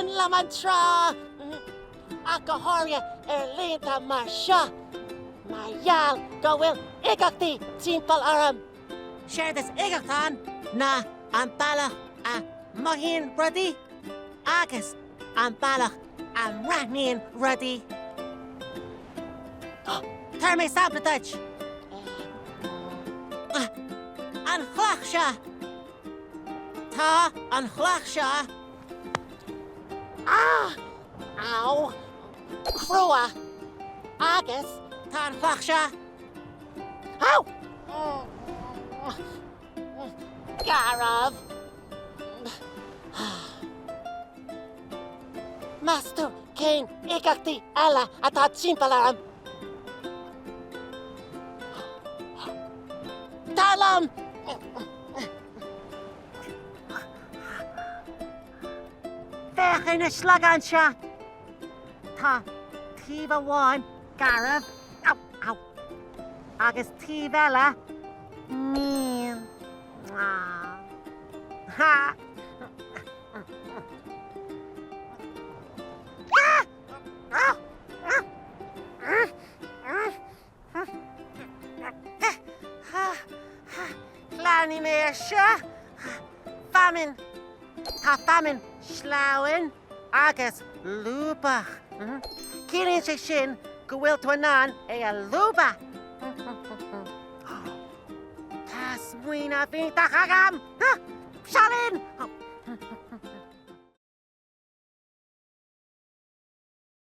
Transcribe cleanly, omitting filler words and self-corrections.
aoibhinn liom an trá! Ach go háirithe ar laethanta mar seo, mar gheall go bhfuil uigeachtaí timpeall orm. Séard is uigeacht ann ná an bealach a mothaíonn rudaí agus an bealach a mbreathnaíonn rudaí. Tabharfaidh mé sampla duit. An chloch seo. Tá an chloch seo. Ah! Au! Crua! Agus tá an chloch seo. Au! Garbh! Meas tú cén uigeachtaí eile atá timpeall orm? Tar liom! Féach ar na sliogáin seo! Tá taobh amháin garbh, au, au, agus taobh eile mín. Ha! Leanfaidh mé air seo. Feamainn. Tá feamainn sleamhain agus lúbach. Ciallaíonn sé sin go bhfuil tú in ann é a lúbadh. Tá smaoineamh iontach agam! Seo linn!